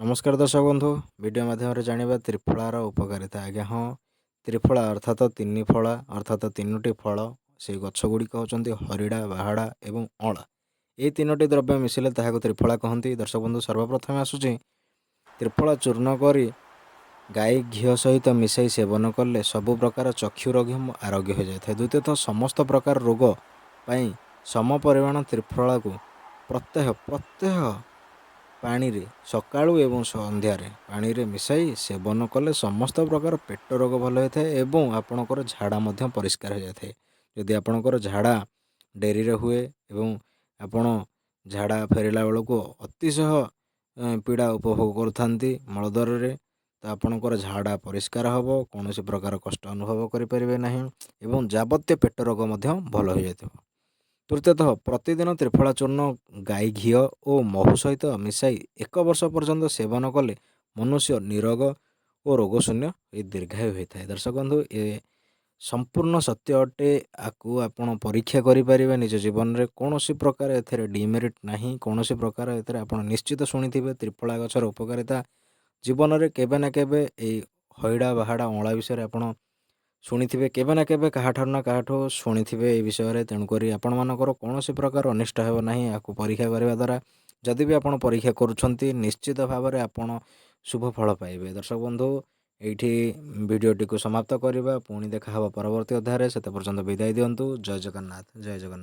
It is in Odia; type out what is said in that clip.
ନମସ୍କାର ଦର୍ଶକ ବନ୍ଧୁ, ଭିଡ଼ିଓ ମାଧ୍ୟମରେ ଜାଣିବା ତ୍ରିଫଳାର ଉପକାରିତା। ଆଜ୍ଞା ହଁ, ତ୍ରିଫଳା ଅର୍ଥାତ ତିନି ଫଳା, ଅର୍ଥାତ ତିନୋଟି ଫଳ। ସେଇ ଗଛ ଗୁଡ଼ିକ ହେଉଛନ୍ତି ହରିଡ଼ା, ବାହାଡ଼ା ଏବଂ ଅଁଳା। ଏହି ତିନୋଟି ଦ୍ରବ୍ୟ ମିଶିଲେ ତାହାକୁ ତ୍ରିଫଳା କହନ୍ତି। ଦର୍ଶକ ବନ୍ଧୁ, ସର୍ବପ୍ରଥମେ ଆସୁଛି ତ୍ରିଫଳା ଚୂର୍ଣ୍ଣ କରି ଗାଈ ଘିଅ ସହିତ ମିଶାଇ ସେବନ କଲେ ସବୁ ପ୍ରକାର ଚକ୍ଷୁ ରୋଗ ଆରୋଗ୍ୟ ହୋଇଯାଇଥାଏ। ଦ୍ୱିତୀୟତଃ, ସମସ୍ତ ପ୍ରକାର ରୋଗ ପାଇଁ ସମ ପରିମାଣ ତ୍ରିଫଳାକୁ ପ୍ରତ୍ୟହ ପାଣିରେ, ସକାଳୁ ଏବଂ ସନ୍ଧ୍ୟାରେ ପାଣିରେ ମିଶାଇ ସେବନ କଲେ ସମସ୍ତ ପ୍ରକାର ପେଟ ରୋଗ ଭଲ ହୋଇଥାଏ ଏବଂ ଆପଣଙ୍କର ଝାଡ଼ା ମଧ୍ୟ ପରିଷ୍କାର ହୋଇଯାଇଥାଏ। ଯଦି ଆପଣଙ୍କର ଝାଡ଼ା ଡେରିରେ ହୁଏ ଏବଂ ଆପଣ ଝାଡ଼ା ଫେରିଲା ବେଳକୁ ଅତିଶୟ ପୀଡ଼ା ଉପଭୋଗ କରୁଥାନ୍ତି ମଳଦ୍ୱାରରେ, ତ ଆପଣଙ୍କର ଝାଡ଼ା ପରିଷ୍କାର ହେବ, କୌଣସି ପ୍ରକାର କଷ୍ଟ ଅନୁଭବ କରିପାରିବେ ନାହିଁ ଏବଂ ଯାବତୀୟ ପେଟ ରୋଗ ମଧ୍ୟ ଭଲ ହୋଇଯାଇଥିବ। ତୃତୀୟତଃ, ପ୍ରତିଦିନ ତ୍ରିଫଳା ଚୂର୍ଣ୍ଣ ଗାଈ ଘିଅ ଓ ମହୁ ସହିତ ମିଶାଇ ଏକ ବର୍ଷ ପର୍ଯ୍ୟନ୍ତ ସେବନ କଲେ ମନୁଷ୍ୟ ନିରୋଗ ଓ ରୋଗଶୂନ୍ୟ ହୋଇ ଦୀର୍ଘାୟୁ ହୋଇଥାଏ। ଦର୍ଶକ ବନ୍ଧୁ, ଏ ସମ୍ପୂର୍ଣ୍ଣ ସତ୍ୟ ଅଟେ। ଆକୁ ଆପଣ ପରୀକ୍ଷା କରିପାରିବେ ନିଜ ଜୀବନରେ। କୌଣସି ପ୍ରକାର ଏଥିରେ ଡିମେରିଟ୍ ନାହିଁ। କୌଣସି ପ୍ରକାର ଏଥିରେ ଆପଣ ନିଶ୍ଚିତ ଶୁଣିଥିବେ ତ୍ରିଫଳା ଗଛର ଉପକାରିତା। ଜୀବନରେ କେବେ ନା କେବେ ଏଇ ହଇଡ଼ା, ବାହାଡ଼ା, ଅଁଳା ବିଷୟରେ ଆପଣ ଶୁଣିଥିବେ, କେବେ ନା କେବେ କାହାଠାରୁ ନା କାହାଠୁ ଶୁଣିଥିବେ ଏ ବିଷୟରେ। ତେଣୁକରି ଆପଣମାନଙ୍କର କୌଣସି ପ୍ରକାର ଅନିଷ୍ଟ ହେବ ନାହିଁ ଏହାକୁ ପରୀକ୍ଷା କରିବା ଦ୍ୱାରା। ଯଦି ବି ଆପଣ ପରୀକ୍ଷା କରୁଛନ୍ତି, ନିଶ୍ଚିତ ଭାବରେ ଆପଣ ଶୁଭ ଫଳ ପାଇବେ। ଦର୍ଶକ ବନ୍ଧୁ, ଏଇଠି ଭିଡ଼ିଓଟିକୁ ସମାପ୍ତ କରିବା। ପୁଣି ଦେଖା ହେବ ପରବର୍ତ୍ତୀ ଅଧ୍ୟାୟରେ। ସେତେ ପର୍ଯ୍ୟନ୍ତ ବିଦାୟ ଦିଅନ୍ତୁ। ଜୟ ଜଗନ୍ନାଥ, ଜୟ ଜଗନ୍ନାଥ।